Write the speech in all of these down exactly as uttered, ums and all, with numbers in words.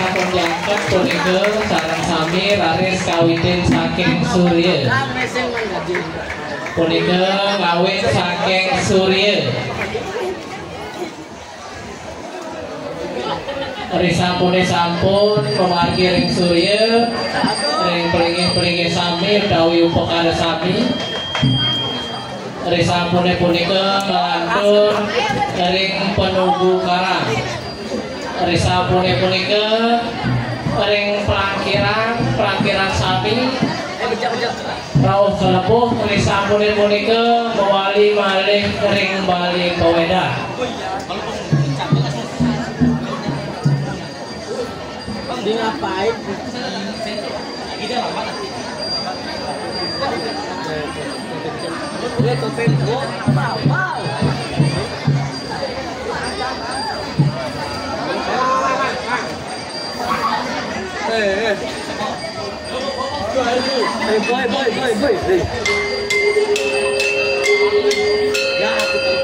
Pun jangkep punika sareng sami raris kawitin saking Surya. Punika ngawit saking Surya. Risampune sampun pamargi ring Surya, ring plinggih-plinggih sami utawi upakara sami. Risampune punika nglantur ring Penugu Karang. Risampune punika ring plangkiran, plangkiran sami rauh kalebuh. Risampune punika mawali malih ring Bali Kawedan. Dia ngapain? Dia topeng gua. Wow, wow. Eh, eh. Eh, boy, boy, boy, boy. Eh. Ya, aku tahu.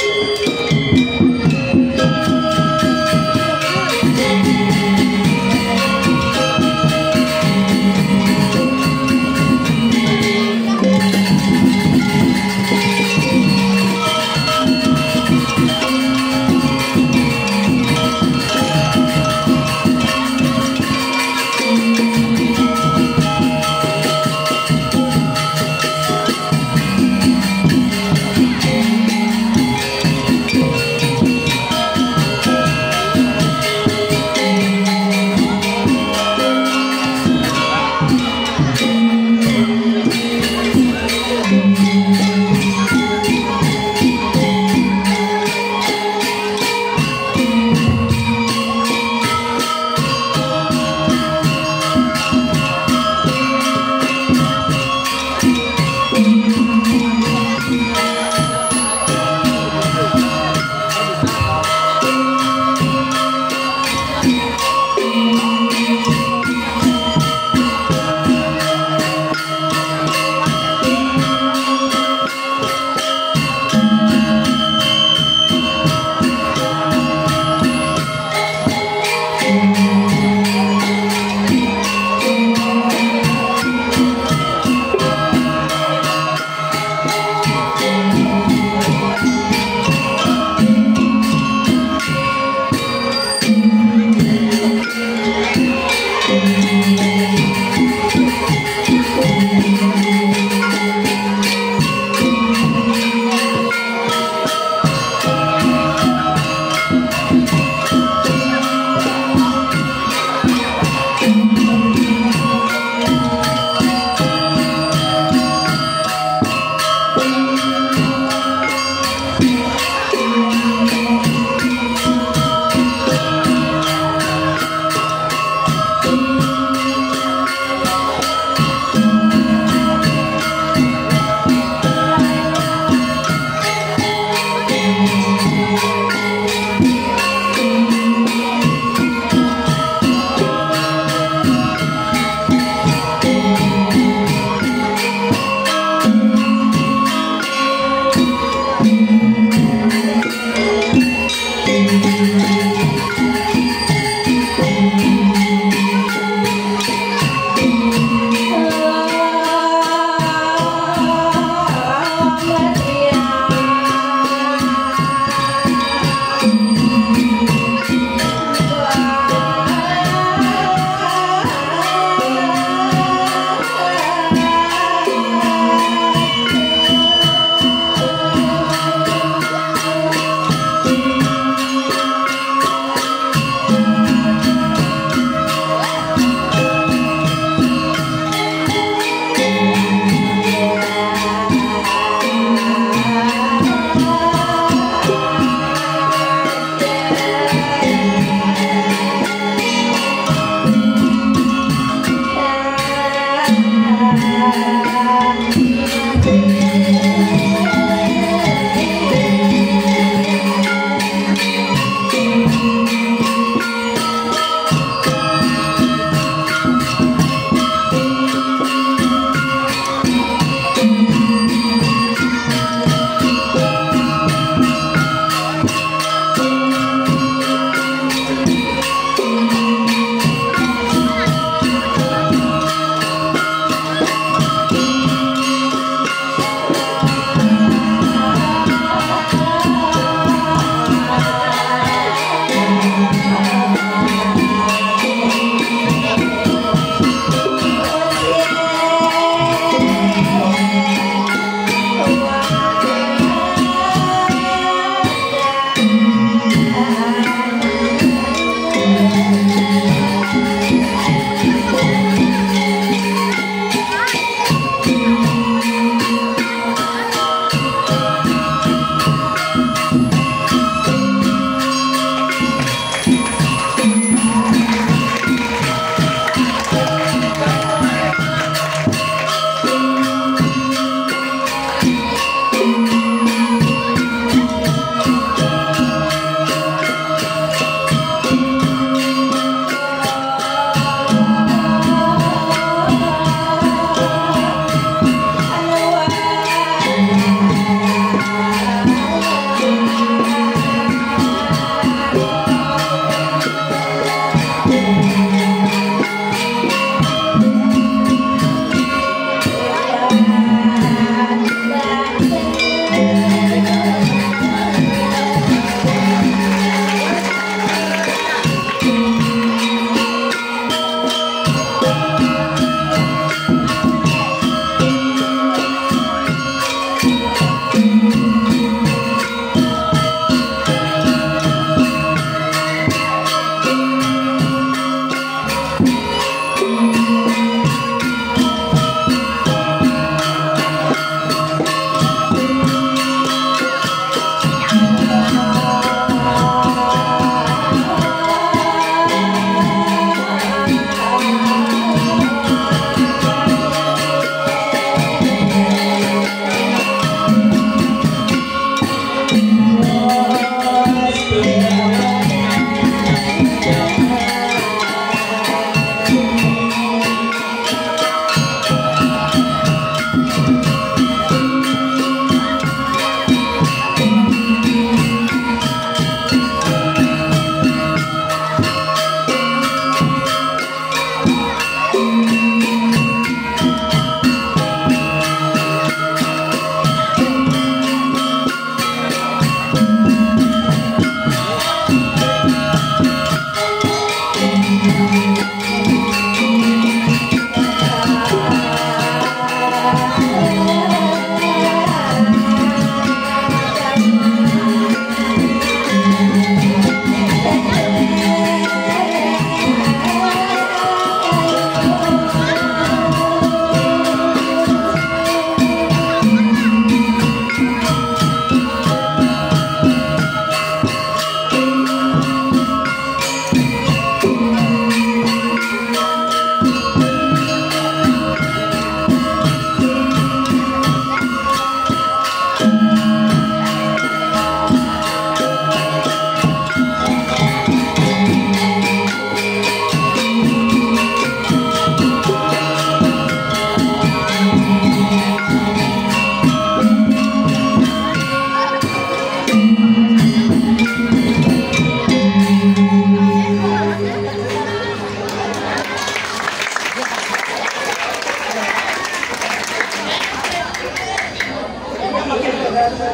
Sekarang,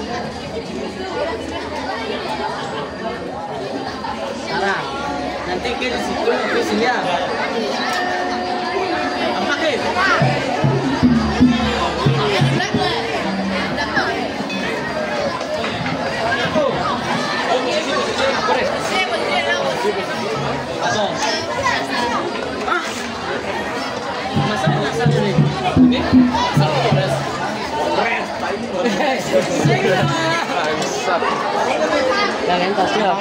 nanti ke di situ, ke sini ya. Apa ke? Apa? Hah? Masa penasaran nih? Ini? Masa penasaran? Bangsat. Kalian pasti lah.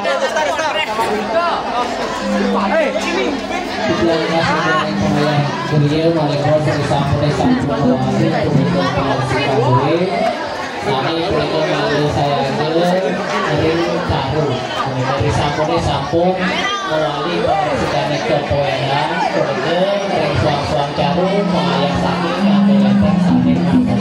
Hei, ini. Ibu Angka sudah yang pemilihan beliau, wali kota, dari sampun, dari sampun, wali kota, dari sampun, wali kota, dari sampun, wali kota, dari sampun, sampun, mewali pangasikan kepoenan, kemudian ring suang-suang caru, mengayah sami, ngambil lempeng, sami, ngambil.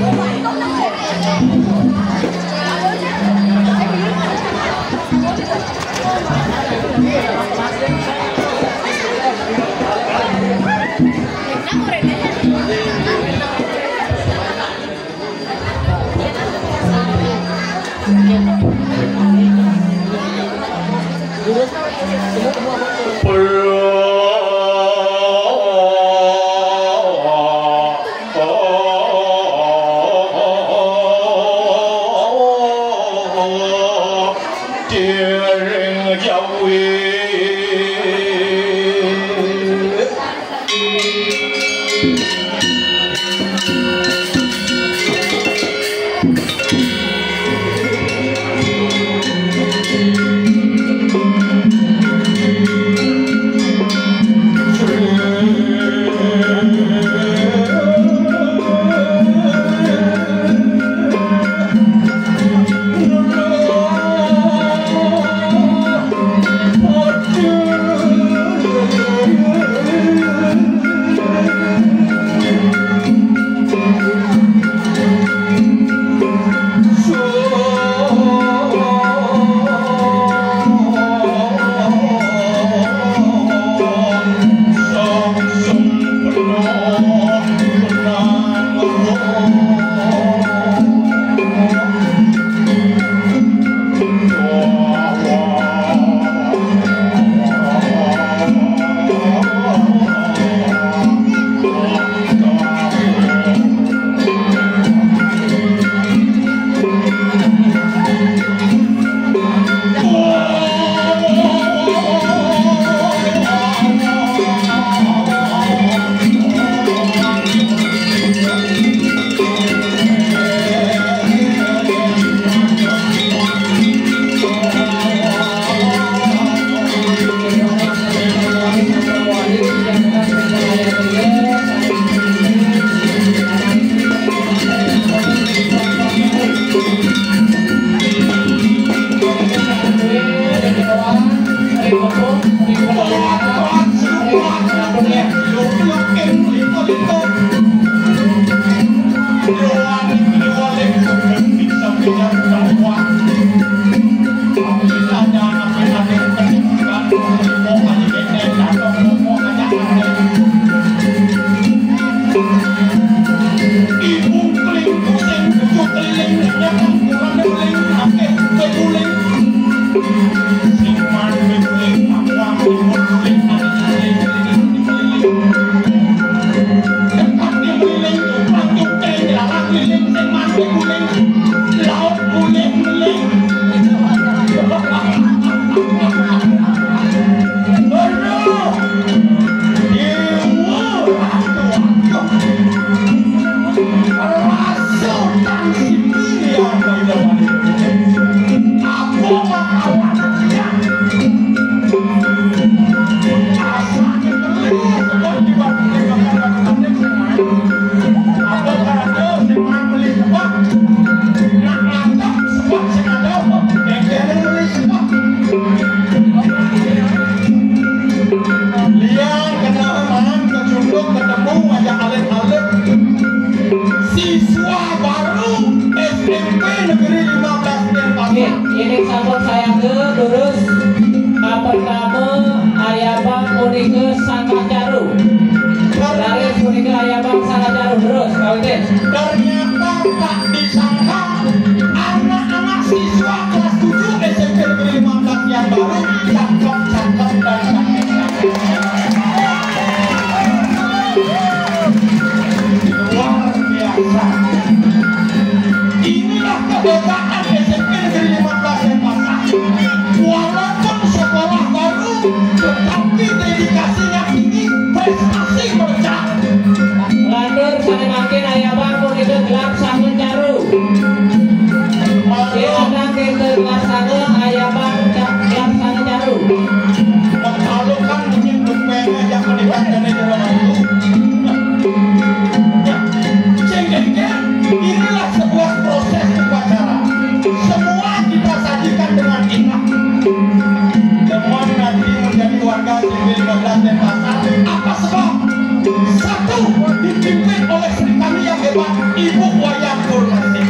dipimpin oleh sri kami yang hebat, Ibu Wayan Purnasih.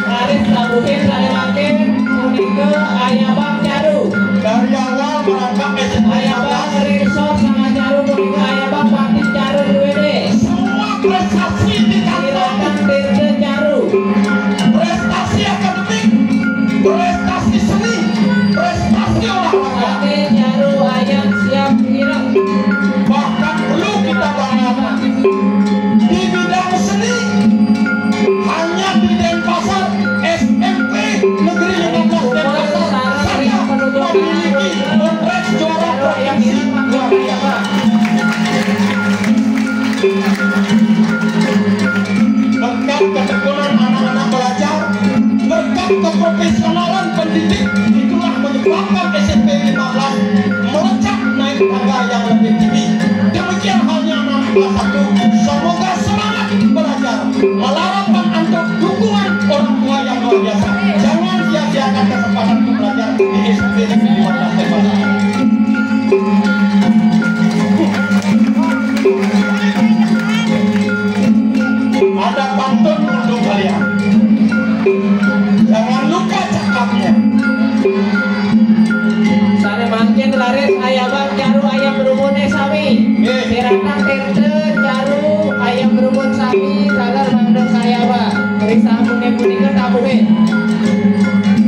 Laris labuhin sare mangkin punika Ayabang Caru. Dari awal merangkak S M P Ayabang Rirsa Sangat Caru punika Ayabang Patik Caru duwene. Semua prestasi di kantor. Kiratan Tirta Caru. Prestasi akademik, prestasi seni, prestasi olahraga. Ate Caru Ayam siap ireng. Bahkan perlu kita banggakan di bidang seni, hanya di Denpasar S M P Negeri lima belas Denpasar saja memiliki kongres juara provinsi luar biasa. Berkat ketekunan anak-anak belajar, berkat keprofesionalan pendidik, itulah menyebabkan S M P lima belas melejak naik tangga yang lebih tinggi. Demikian halnya anak kelas satu. Semoga semangat belajar, melarang dan antuk dukungan orang tua yang luar biasa. Jangan sia-siakan kesempatan untuk belajar di S M P Negeri lima belas Denpasar. Ada pantun untuk kalian. Jangan lupa cakapnya. Sare mangkin laris Ayabang Caru Ayam Berumune sami. Nggih. Kiratan Tirta Caru Ayam Berumun sami taler mangda Ayabang. Ri samune punika tabuhin.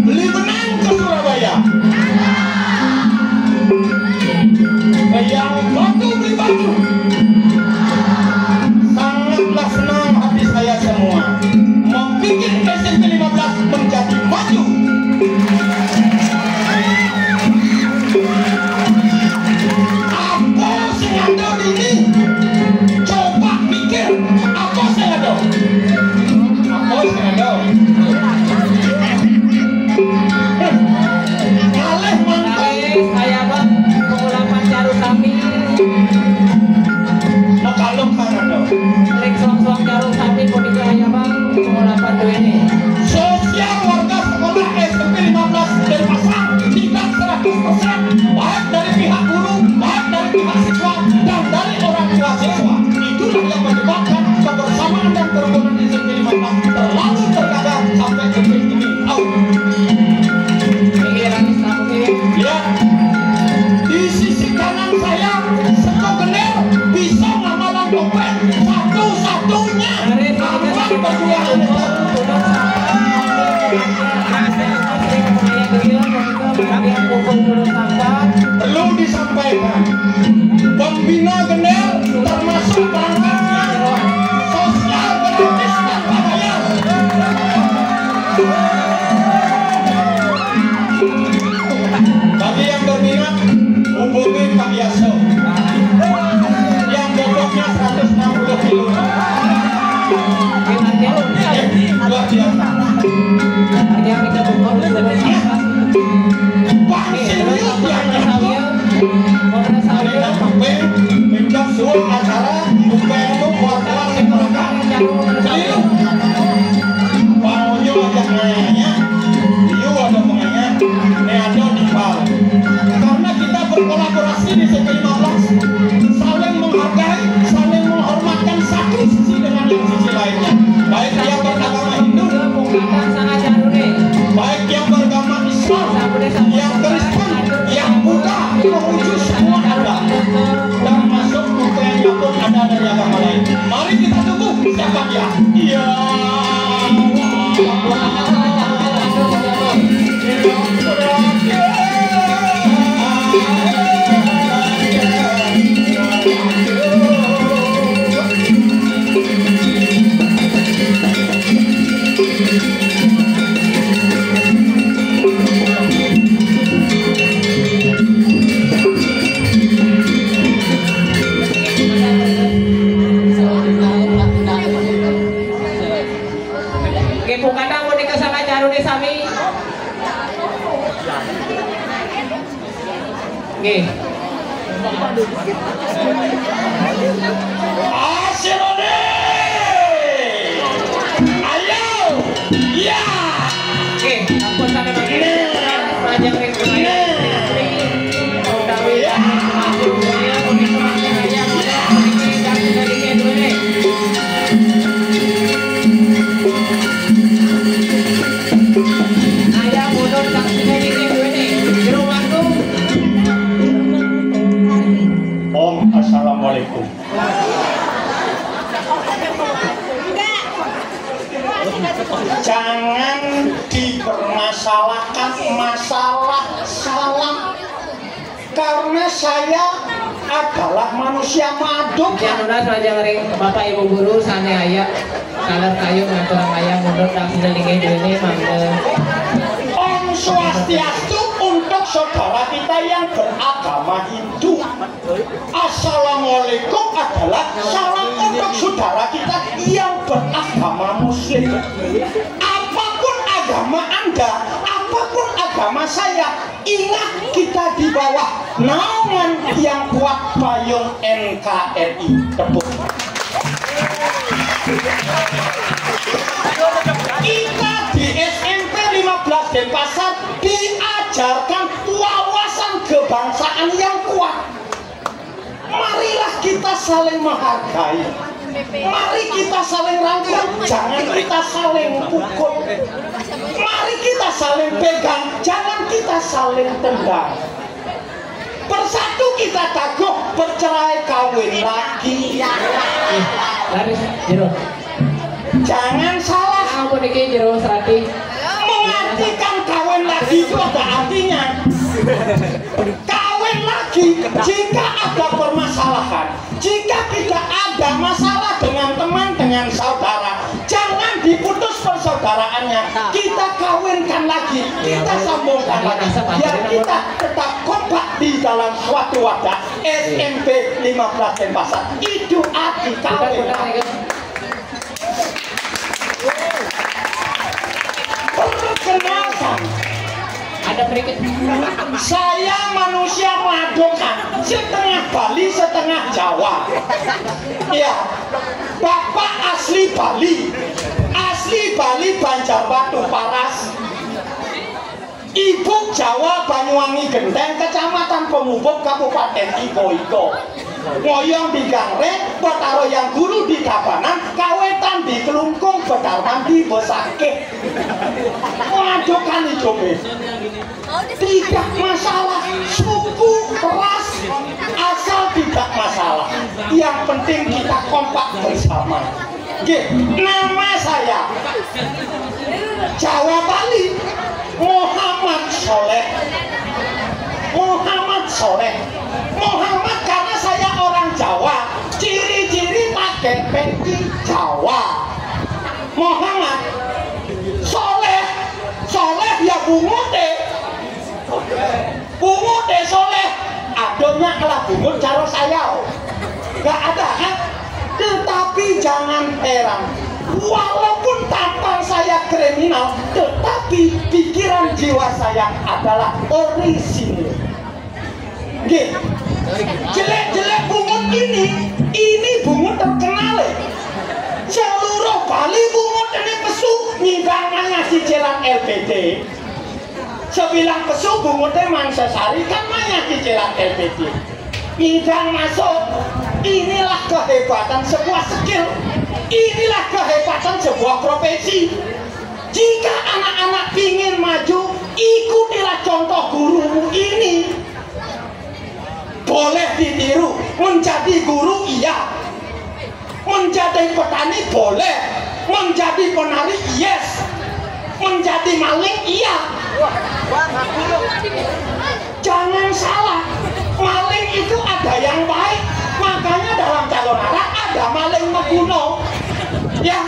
Beli benang ke Surabaya. Yang batu beli batu. Sangatlah senang hati saya semua. Membuat S M P lima belas menjadi maju. Apa sing ada ini? Coba mikir, apa sing ada? Apa sing ada? Kalih mantun. Kalih Ayabang, pengulapan Caru sami. Makalung kang ada. Ring soang-soang Caru sami punika Ayabang, pengulapan duwene. Sosial warga sekolah S M P lima belas Denpasar tidak seratus persen, baik dari pihak guru, baik dari pihak siswa, dan dari orang tua siswa. Itulah yang menyebabkan kebersamaan dan kerukunan S M P lima belas terlalu terjaga sampai detik ini. Tahu? Ini Ranis Tamuke. Ya. Di sisi kanan saya, Seto Gender, bisa ngamalan topeng satu-satunya. Aman perjuangan. Perlu disampaikan, pembina Gender termasuk perangkat sosial gratis tanpa bayar. Bagi yang berminat, hubungi Pak Yaso. Yang bobotnya seratus enam puluh kilo. Luar biasa. Bang Silius yang Minta suwun acara, upenu kuat-kuat sing mereka. Keliru. Bang Ojo ajak nanya, you ada menanya, ini ada di Bang. Karena kita berkolaborasi di S M P lima belas, saling menghargai, saling menghormatkan satu sisi dengan yang sisi lainnya. Baik dia beragama Hindu, baik yang beragama Islam, yang Kristen, yang Buddha, Konghucu, semua ada. Termasuk buku yang pun ada dari agama lain. Mari kita tunggu siapa dia. Iya. Nggih, pungkatang punika sané carune sami. Nggih. Asirone. Ayo. Iya. Nggih, ampun sané mangke. Lajeng ring utawi Jangan dipermasalahkan masalah salam, karena saya adalah manusia madung. Yang lunas majeng ring Bapak Ibu guru sané aya, saler kayun ngaturang ayah mundur tang sida linggih duéné mangga. Om Swastiastu untuk saudara kita yang beragama Hindu. Assalamualaikum adalah salam untuk saudara kita yang beragama Muslim. Apapun agama Anda, apapun agama saya, ingat kita di bawah naungan yang kuat payung N K R I. Tepuk. Kita di S M P lima belas Denpasar diajarkan wawasan kebangsaan yang kuat. Marilah kita saling menghargai. Mari kita saling rangkul, jangan kita saling pukul. Mari kita saling pegang, jangan kita saling tendang. Bersatu kita taguh, bercerai kawin lagi. Laris, jero. Jangan salah. Ampun, iki jero serati. Mengartikan kawin lagi itu ada artinya. Kawin lagi jika ada permasalahan, jika kita ada masalah dengan teman, dengan saudara, jangan diputus persaudaraannya. Kita kawinkan lagi, kita sambungkan lagi, biar kita tetap kompak di dalam suatu wadah. S M P lima belas Denpasar. Itu arti kawin. Perkenalkan, ada berikut. Saya manusia Madokan, setengah Bali, setengah Jawa. Ya, bapak asli Bali, asli Bali Banjarbatu Paras. Ibu Jawa Banyuwangi Genteng, Kecamatan Pemubuk, Kabupaten Iko-Iko. Ngoyong di Gangre, Betara Hyang Guru di Tabanan, kawetan di Klungkung, Bedarman di Besakih. Waduh, kan hidupnya. Tidak masalah suku, ras, asal tidak masalah. Yang penting kita kompak bersama. Nggih, nama saya Jawa Bali, Muhammad Soleh. Muhammad Soleh. Muhammad karena saya orang Jawa. Ciri-ciri pakai peci Jawa. Muhammad Soleh. Soleh ya bungut deh. Bungut deh Soleh. Adonnya kalah bungut cara saya. Nggak ada kan? Tetapi jangan heran, walaupun tampang saya kriminal, tetapi pikiran jiwa saya adalah orisinil. Nggih. Jelek-jelek bungut ini, ini bungut terkenal, eh. Seluruh Bali bungut ini pesu, nyidang nang cicilan L P D. Sebilang pesu bunguté Mang Sesari kan manyah cicilan L P D. Nyidang masuk, inilah kehebatan sebuah skill. Inilah kehebatan sebuah profesi. Jika anak-anak ingin maju, ikutilah contoh gurumu ini. Boleh ditiru, menjadi guru iya. Menjadi petani boleh, menjadi penari yes, menjadi maling iya. Jangan salah, maling itu ada yang baik. Makanya dalam Calonarang ada maling maguno. Ya.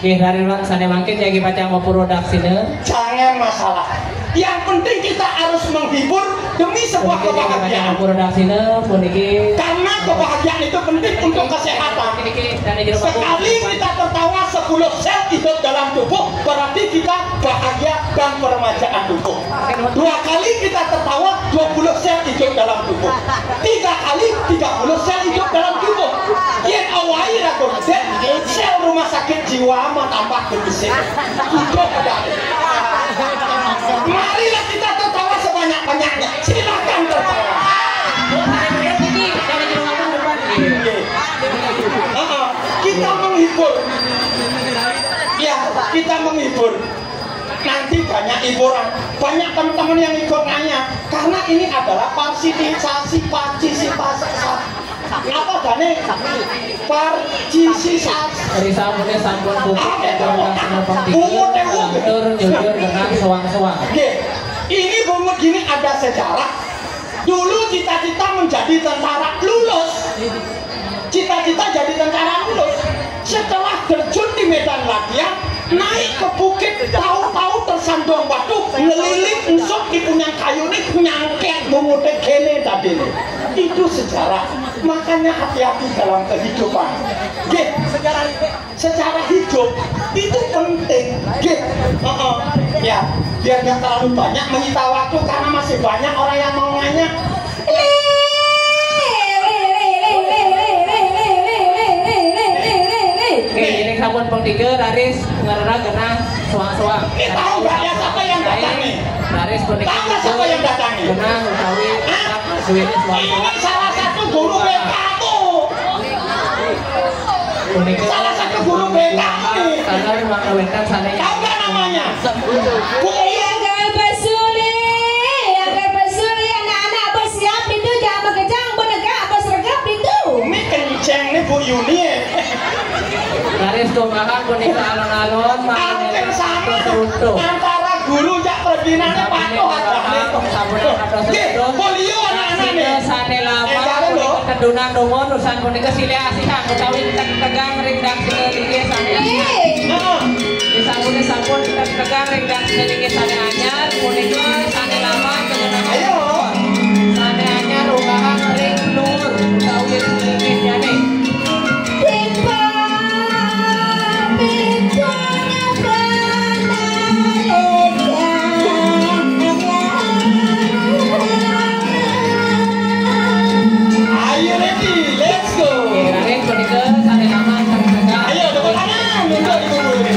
Nggih, rarin sané mangkin jagi pacang mapurwa daksina. Jangan masalah. Yang penting kita harus menghibur demi sebuah kebahagiaan. Mapurwa daksina puniki. Karena kebahagiaan itu penting untuk kesehatan. Sekali kita tertawa, sepuluh sel hidup dalam tubuh, berarti kita bahagia dan permajaan tubuh. Dua kali kita tertawa, dua puluh sel hidup dalam tubuh. Tiga kali, tiga puluh sel hidup dalam tubuh. Yén awahi raga gedé, sel rumah sakit jiwa tambah gedé. Udah ada. Marilah kita tertawa sebanyak-banyaknya. Silakan tertawa. Heeh. Kita menghibur. Ya, kita menghibur. Nanti banyak hiburan, banyak teman-teman yang ikut nanya, karena ini adalah partisipasi, partisipasi. Jane Parcisisas. Risampune sampun puput, Oke, endur kang senepeng tiga, bungut ewu. Lantur nyujur dengan soang-soang. Nggih. Ini bungut gini ada sejarah. Dulu cita-cita menjadi tentara, lulus. Cita-cita jadi tentara, lulus. Setelah terjun di medan latihan, naik ke bukit, tahu-tahu tersandung batu, ngelilit, ensuk di punyang kayu nih, nyangkek bungute kene tadi nih. Itu sejarah. Makanya hati-hati dalam kehidupan. Nggih, secara hidup itu penting. Nggih. Heeh. Ya, biar nggak terlalu banyak menyita waktu karena masih banyak orang yang mau nanya. Oke, ini sampun ping tiga, raris ngerera genah soang-soang. Ini tahu nggak ya siapa yang datang nih? Raris punika Tahu nggak siapa yang datang nih? Genah utawi Hah? Suwini soang-soang. Ini salah satu guru B K mu. Punika Salah satu guru B K mu nih. Salah mangkawetan sane. Tahu nggak namanya? Bu Iya, Kang Basuli. Ya, Kang Basuli, anak-anak bersiap itu, jangan berkejang, bernegak, bersergap itu. Ini kenceng nih Bu Yuni ya. Raris tumahang punika alon-alon, Hampir sama. Terus runtuh. Antara guru jak perbinane patuh aja. Sampun ada Nggih, sesuatu. Polio anak-anak nih. Sane lama, Eh, kalau punika lo. Kedunan dungun, usan punika silih asihang, utawi tek-, tegang ring daksina linggih sane anyar. Heeh. Disampun, disampun, tek-, tegang ring daksina linggih sane anyar, punika sane lama, kedunan Ayo. Sane anyar, unggahang ring luhur, utawi ring linggih jane. Are you ready? Let's go. Ayo, tepuk tangan untuk Ibu Guru.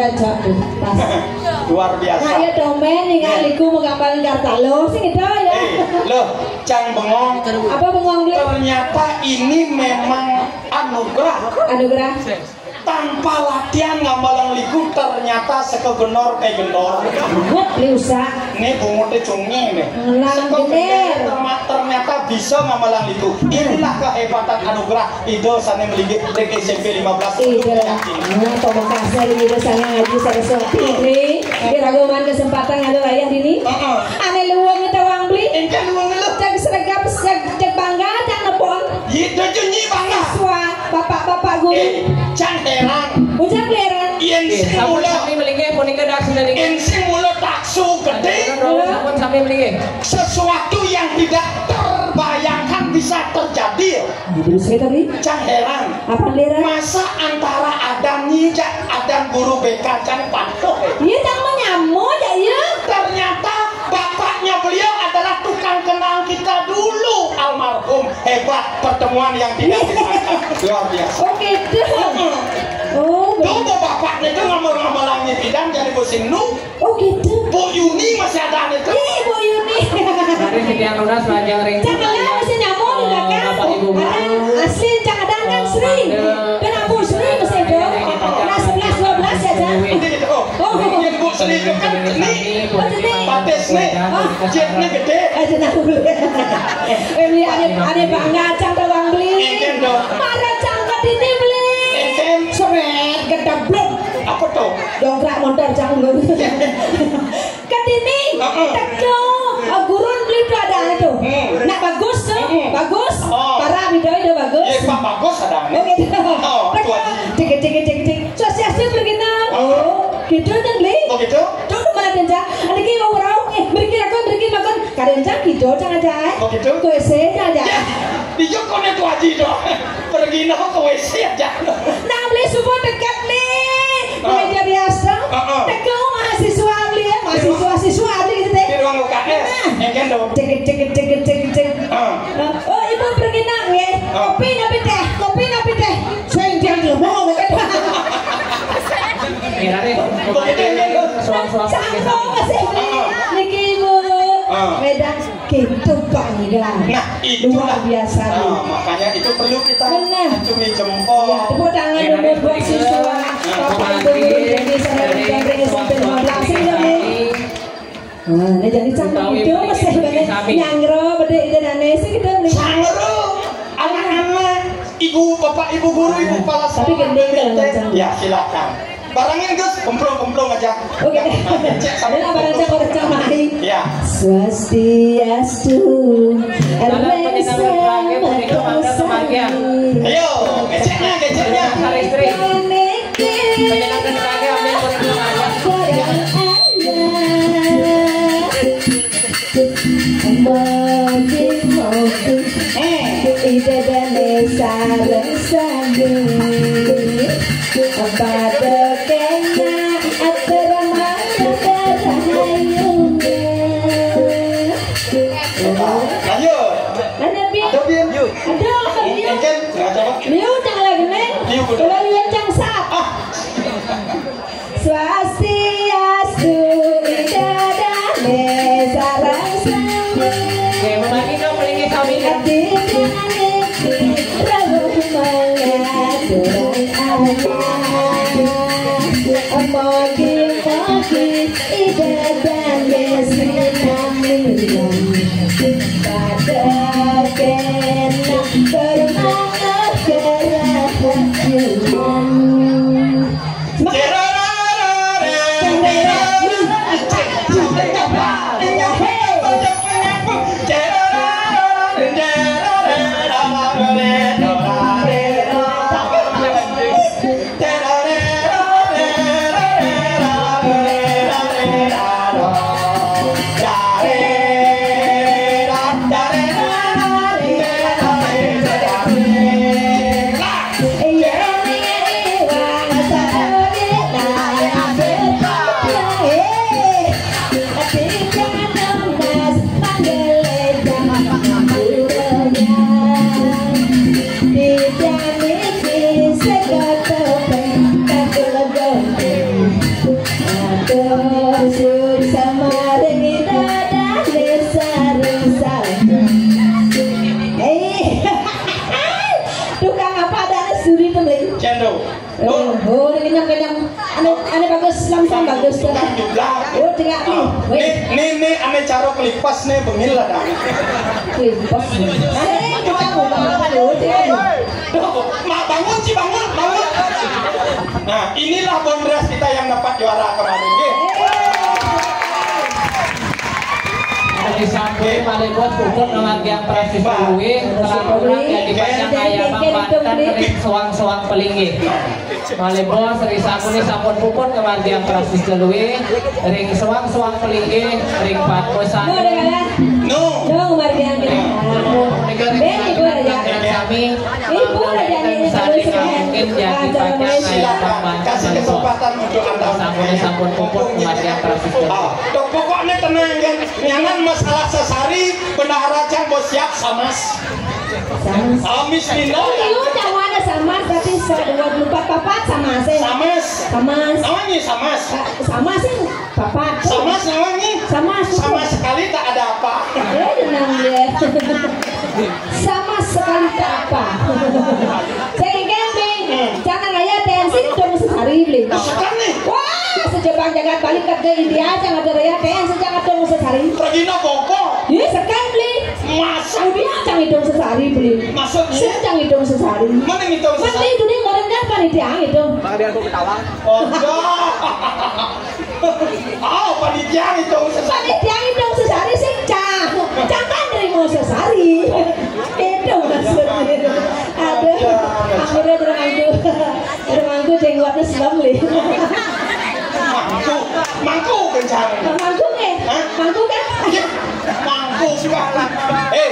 Cocok tuh, pas. Luar biasa. Nah, ya domen nih ngaliku mau kapalan kartalo sing itu ya. Eh, loh, cang bengong. Apa bengong, Bli? Ternyata ini memang anugerah. Anugerah. Tanpa latihan ngamalang liku ternyata sekegenor kayak gendor. Buat Bli usah. Ini bungutnya cungi nih. Ngelang Sekegenor gener. terma- ternyata bisa ngamalang liku. Inilah kehebatan anugerah Ido sane melinggih ring S M P lima belas. Iya. Yakin. Nah, terima kasih ini bisa ngaji Saraswati ini. Kira kesempatan ada ayah dini. Heeh. Ane luwung itu wang Bli. Engke luwung lu. Cek sergap, cek, cek bangga, cek nepon. Iya, do junyi bangga. Siswa, bapak-bapak guru. Eh, cang heran. Ujang heran. Yen Nggih, sing sampun mula, sami melinggih punika daksina niki. Yen sing mula taksu gedhe. Sampun sami melinggih. Sesuatu yang tidak terbayangkan bisa terjadi. Gitu, saya tadi. Cang heran. Apa, Lera? Masa antara adan nyi, cak adan guru B K, cang patuh, eh? Iya, cang menyambut, ya, iya. Ternyata bapaknya beliau adalah tukang kenang kita dulu, almarhum. Hebat, pertemuan yang tidak disangka. Luar biasa. Oh, gitu. Heeh. Oh, Tuh, bu bapaknya itu ngamal-ngamalannya bidang jadi musim nu. Oh, gitu. Bu Yuni masih ada itu. Ih, Bu Yuni. Mari sekian lunas lajeng ring. Cak Elang masih nyambung di belakang. Bapak Ibu guru. Ada asli, Cak Adang kan Eh, sering. Pada Kenapa sering masih ada? Kelas sebelas, dua belas ya, Cak? Ini gitu. Oh. Oh, Yang Bu Ini patis nih. Jetnya gede. Aja nak beli. Eh, beli ada, ada bangga cang doang beli. Enten dong. Marah cang ke dini beli. Enten. Seret, gedeblek. Apa tuh? Dongkrak motor cang lu. Ke dini, heeh, teko. Oh, gurun beli tuh ada tuh. Hmm. Nak bagus tuh, hmm, bagus. Oh. Para bidoi udah bagus. Iya, Pak, bagus ada. Oh, gitu. Oh, teko. Tuh, Haji. Cek, cek, cek, cek. Sosiasi bergina. Oh. Oh, gitu kan, Bli? Oh, gitu? Tuh, mana denja? Ada ki mau rau, eh, bergina kau, bergina kau. Kadang jang gitu, jangan jai. Oh, gitu? Kau ese, jangan jai. Ya, di Joko nih tuh Haji tuh. Bergina kau ese aja. Nah, Bli, semua dekat nih. Ah. Meja biasa. Ah, ah. Teko mahasiswa, Bli, ya. Mahasiswa, siswa, Bli, gitu deh. Di ruang U K S. Nah. Yang kan dong. Cek, cek, cek, cek, cek. Ah. Oh, ibu bergina, nggih. Ah. Kopi napi teh? Kopi napi teh? Sing jangan ngomong. Mirare. Soang-soang. Sangko masih beli. Niki, Bu. Ah. Medan gitu bangga. Nah, itulah. Luar biasa, nah, Bu. Makanya itu perlu kita acungi jempol. Ya, tepuk tangan dulu buat siswa. Nah, Bapak Ibu, dari S M P lima belas ini, Bu. Nah, ini jadi cang itu masih banyak nyangro, bede ide dane sih kita nih. Sangro, anak-anak, ibu, bapak, ibu guru, ibu kepala sekolah. Tapi gendeng kalau macam. Ya, silakan. Barangin, Gus, kemplung-kemplung aja. Oke. Nah, nah, cek sama. Ini apa, Rancang, Rancang, Mai? Ya. Swastiastu. Dalam penyenangan terakhir, Reno, mangga ke bagian. Ayo, keceknya, keceknya. Sari istri. Penyenangan terakhir, ambil kurang aja. Mogi-mogi, eh, ida dane sareng sami. Pada kena atur mangga rahayunya. Ayo. Ada, Bin? Ada, Bin? Ada, Bin? Engken, nggak ada, Pak. Liu, jangan lagi, Neng. Liu, betul. Kalau Liu, cang sap. Ah. Swastiastu, ida dane sareng sami. Oke, membagi dong, melingkih sami. Ati niki rawuh mengatur anak. Mogi-mogi ida dane sinamian. Pada kena bermanah kerahajuan. Tukang apa ada suri pembeli? Cendol. Oh, oh, ini kenyang-kenyang. Ane, ane bagus, langsung bagus. Tukang jumlah. Oh, dengar nih. Ah, weh. Nih, nih, nih, ane caro kelipas nih, bengil lah dah. Kelipas. Ane, tukang apa? Oh, dengar nih. Tuh, Mak, bangun, Ci, bangun, bangun. Nah, inilah Bondres kita yang dapat juara kemarin, nggih. Disambut malih puput ngamargiang prasida luwih, kelakuan dadi pacang ayamang banten ring soang-soang pelinggih. Malih bos, ri sampune sampun puput ngamargiang prasida luwih, ring soang-soang pelinggih, ring padma sami. No, udah kalah. No. No, ngamargiang kita. Ben, Ibu Raja. Sami. Ibu Raja nih, saling mungkin jadi pacang ayamang banten. Kasih kesempatan untuk Anda. Sampune sampun puput ngamargiang prasida. Ah, tok pokoknya tenang kan. Nyanan masalah sesari, bendahara cang bos siap samas. Samas. Amis pindah. Iya, cang ada samas, tapi dua puluh empat papat samas, eh. Samas. Samas. Namanya samas. Sa-, samas sih, papat. Samas namanya. Samas, betul. Sama sekali tak ada apa. Eh, tenang ya. Sama sekali tak apa. Saya kan, Bing, jangan raya tensi dong sesari, Bing. Sekarang nih. Wah, sejebak Jagat balik ka India, cang ada raya, kaya sing cang adong sesari. Pergi na koko. Iya, sekan beli. Masa? Udah cang idong sesari beli. Maksudnya? Sing cang idong sesari. Mana yang idong sesari? Mana itu nih, orang kan panitia idong. Bang, dia aku ketawa. Oh, enggak. Oh, panitia idong sesari. Panitia idong sesari sing cang. Cang kan nerima sesari. Itu maksudnya. Aduh, akhirnya terang aku. Terang aku jenggotnya selam, Li. Mangku, mangku kencang. Mangku, eh? Hah? Mangku kan? Iya, mangku juga. Eh,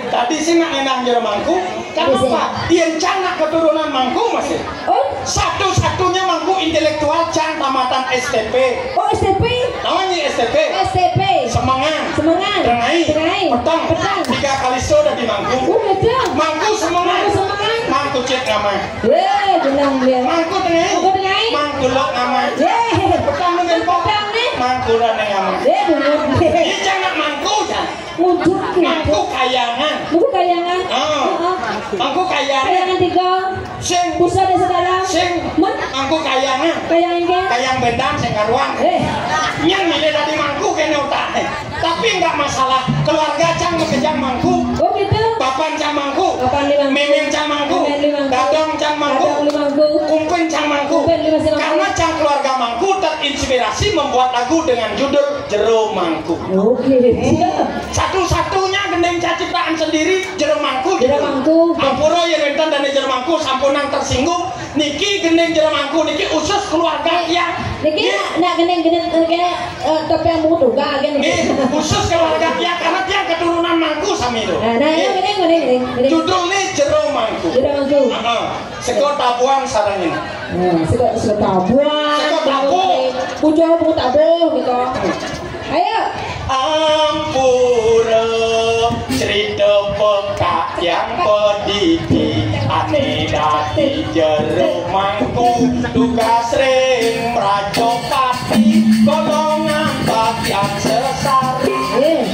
tadi sih nak ngenang jero mangku. Kenapa? Iya, cang nak keturunan mangku masih. Oh, satu-satunya mangku intelektual cang tamatan S T P. Oh, S T P. Namanya S T P. S T P. Semengan. Semengan. Dengai. Dengai. Petang. Petang. Tiga kali so dari mangku. Oh, betul. Mangku Semengan. Mangku Semengan. Mangku Cit Ngamah. Weh, bilang dia. Mangku Dengai. Mangku Dengai. Mangku Lok Ngamah. Weh. Petang dengan pok. Petang nih. Mangku Rane Ngamah. Weh, bener. Iya, cang nak mangku, cang. Wujud. Mangku Kayangan. Mangku Kayangan. Ah. Heeh. Mangku Kayangan. Kayangan tiga. Sing. Pusat desa dalam. Sing. Mangku Kayangan. Kayangan. Kayang bendang sing karuan. Eh. Nyang milih tadi mangku kene otak. Tapi enggak masalah. Keluarga cang makejang mangku. Oh gitu. Papan cang mangku. Papan di mangku. Memeng cang mangku. Memeng di mangku. Dadong cang mangku. Dadong di mangku. Kumpin cang mangku. Kumpin di mangku. Karena cang keluarga mangku terinspirasi membuat lagu dengan judul Jero Mangku. Oke. Satu-satunya gending ciptaan sendiri, Jero Mangku. Jero Mangku. Ampura ya wenten dan Jero Mangku sampunang tersinggung. Niki gending Jero Mangku niki khusus keluarga yang niki nak gending-gending, eh, kene, eh, topeng bungut uga kan niki. Nggih, khusus keluarga yang karena dia keturunan Mangku sami itu. Nah, nah, ini, ini, ini, ini, ini. Judulnya Jero Mangku. Jero Mangku. Heeh. Seko Tabuan sareng ini. Nah, seko, seko Tabuan. Seko Tabuan. Pucuk, Bu Tabuh gitu. Ayo. Ampura cerita pekak yang pedidi, ane dadi jero mangku, tugas ring Mrajo Pati, golongan bagian sesari. Eh.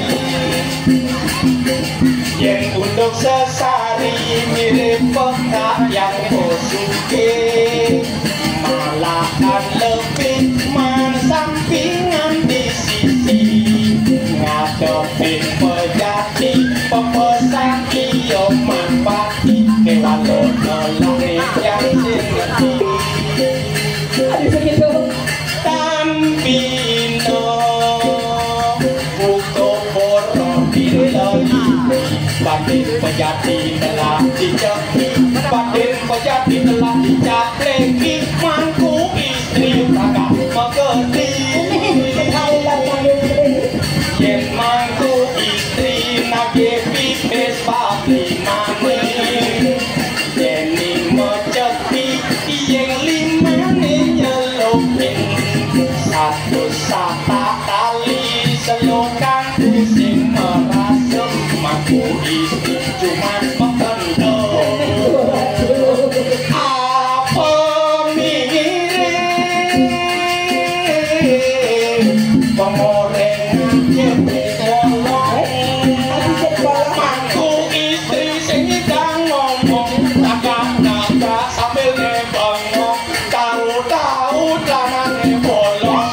Yen untuk sesari mirip pekak yang sugih, malahan lebih man sampingan di sisi. Ngadepin pejati, pepesan iyo man bakti, kewalo nolak yang sing ngerti. Aduh, segitu. Tampina buka poro dileliti, batin pejati telah diceki, batin pejati telah dicapleki, mangku istri kagak mengerti. Yen mangku istri nagih pipis bab limane, yene meceki yen limane nyelupin. Satu sata tali selokan sing merasuk, mangku istri cuma mekendo. Apa mirip pengoreng nangkep kolong? Mangku istri sing nyidang ngomong, tagak-tagak sambil nebengong, tahu-tahu celanane bolong.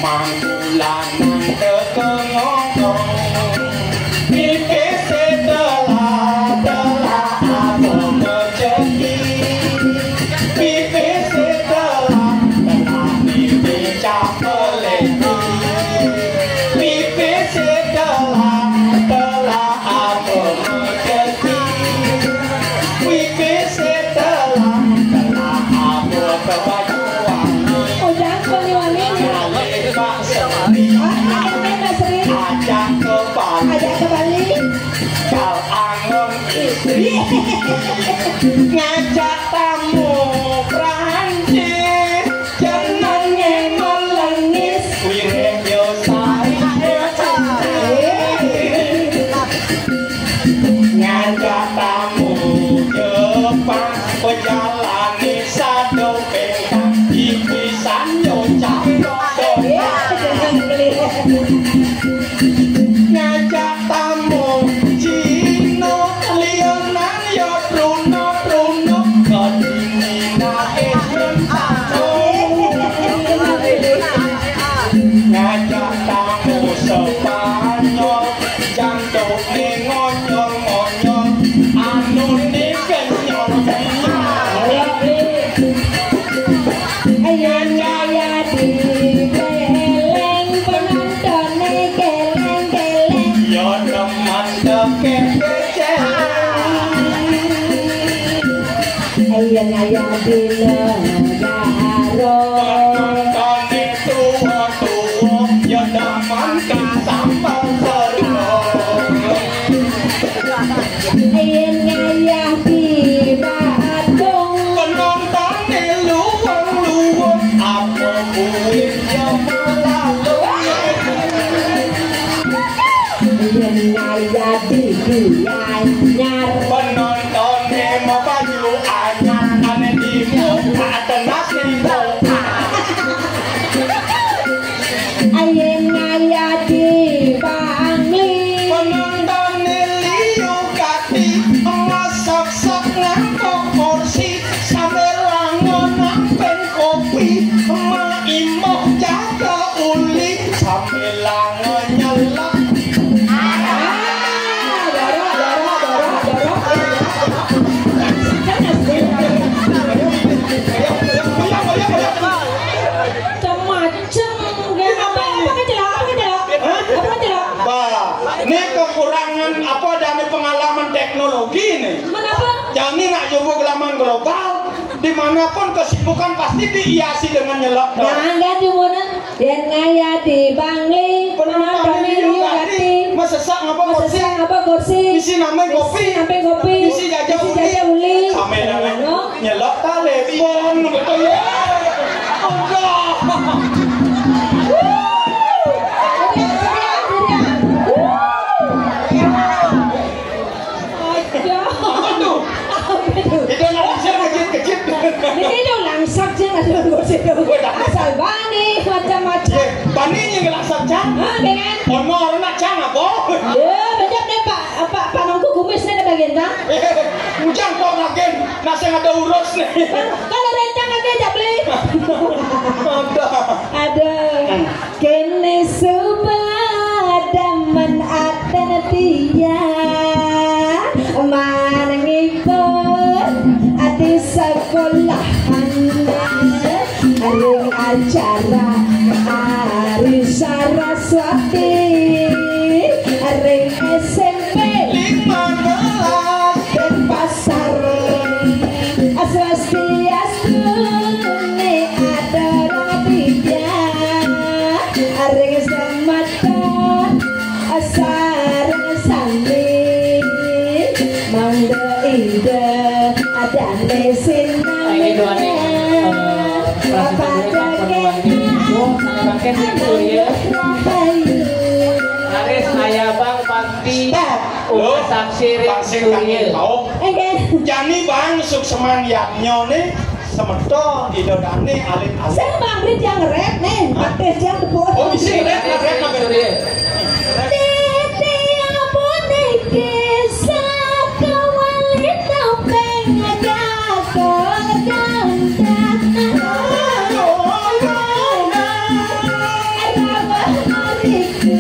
Mangku lanang kekengong-kong, pipis telah-telah abang rejeki. Pipis telah-telah dicapeleki. Pipis telah-telah abang rejeki. Pipis telah-telah abang kebajuan. Oh, jangan wangi-wangi. Ngalih Pak Sri. Ah, ini Pak Sri. Ajak ke Bali. Ajak ke Bali. Kal angon istri. Ngajak tamu Prancis. Jenenge melengis. Wiréh yo sari. Eh. Ngajak tamu Jepang, pejalane sado pengkang, iki sanyo cakep. Iya, jangan beli. Ngajak tamu Cina, liyanan yo truna-truna, Yang di negara. Penontoné tuwa-tuwa, ya demen ka sambel sego. Yén ngayah di Badung. Penontoné luwung-luwung, apa kuwi ya malah luwung. Yén ngayah di Gianyar. Penontoné mabaju anyar, ané di muka tenas ning kota. Yén ngayah di Bangli. Penontoné liu kati, masak-sak nganggo kursi, sambil langon nampén kopi, maimoh jaga uli, sambil langon nyelek. Ah, dorong, dorong, dorong, dorong. Macem-macem, ya. Apa, apa kecelak, apa kecelak? Hah? Apa kecelak? Bah, ini kekurangan apa, dari pengalaman teknologi nih. Kenapa? Jani nak coba gelaman global, dimanapun kesibukan pasti dihiasi dengan nyelok. Nah, enggak, di mana? Yén ngayah di Bangli, penontoné liu kati. Masesak ngapa kursi? Masesak ngapa kursi? Isi nampén kopi. Isi nampén kopi. Isi jaja uli. Isi jaja uli. Sambil nyelok telepon, betul ya? Udah. Aduh. Apa tuh? Apa tuh? Itu nggak bisa kejit-kejit. Ini dong langsak aja, nggak ada kursi dong. Asal bani, macam-macam. Bani yang langsak, Cang. Ah, dengan. Ono orang nak, Cang, apa? Ya, macam deh, Pak. Pak, Pak Mangku Kumis nih kata Genta. Ujang kok makin, nasi ada urus nih. Kan, kan ada yang Cang lagi aja beli. Ada. Ada. Kéné suba demen atén dia, manengipun ati sekolahan, ring acara Ari Saraswati, ring S M P lima belas Denpasar, Swastiastu. Ning aturang titah ring semeton sareng sami, mangda Ida dané sinamina. Apa rahayu. Laris ayabang panti. Loh, saksi ring Pak Sing Surya. Kaki tau. Nggih. Jani Bang suksemang yadnya nih, semeton Ida dané alit-alit. Sing Bang Brit yang ngerep nih, Pak Tis yang tepuk. Oh, isi ngerep, ngerep, ngerep. Surya. Titi apa niki sakawali topeng jago ganteng. Rawuh mriki.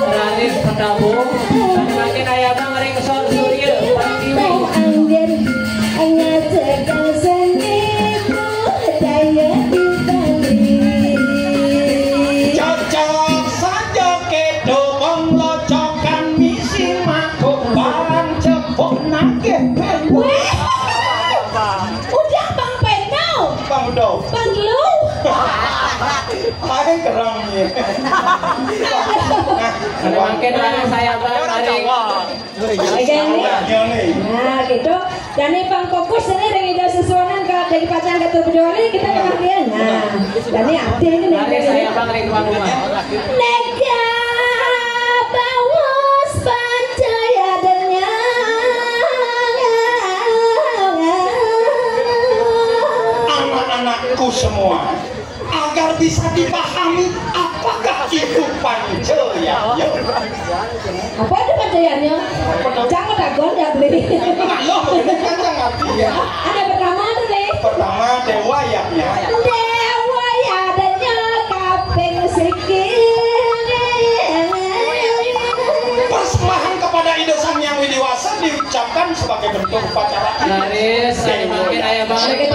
Raris Petabo, saking ayabang ring Sor Surya, Pertiwi. Anggen, ngajak seni budaya di Bali. Cocok saja kedo wong locokan misi mako barang cepuk nagih ben. Weh. Udah Bang Peno. Bang Udo. Bang Lu. Paling kerang nih. Ada makin mana saya bang hari. Oke, ini. Nah, gitu. Dan ini Bang Kokus ini ring Ida Susunan ke dari Pacang Ketua Bidoli, kita kenal dia. Nah, dan ini arti ini nih. Ada saya bang ring tuan rumah. Nega bawas pancaya denyang. Anak-anakku semua, agar bisa dipahami apakah itu pancaya. Apa itu pancayanya? Jangan dagon ya beli. Loh, ini kan yang ngerti ya. Ada pertama tuh nih. Pertama, Dewa Yadnya. Dewa Yadnya kaping siki. Persembahan kepada Ida Sang Hyang Widi Wasa diucapkan sebagai bentuk upacara Laris, saya makin ayah balik.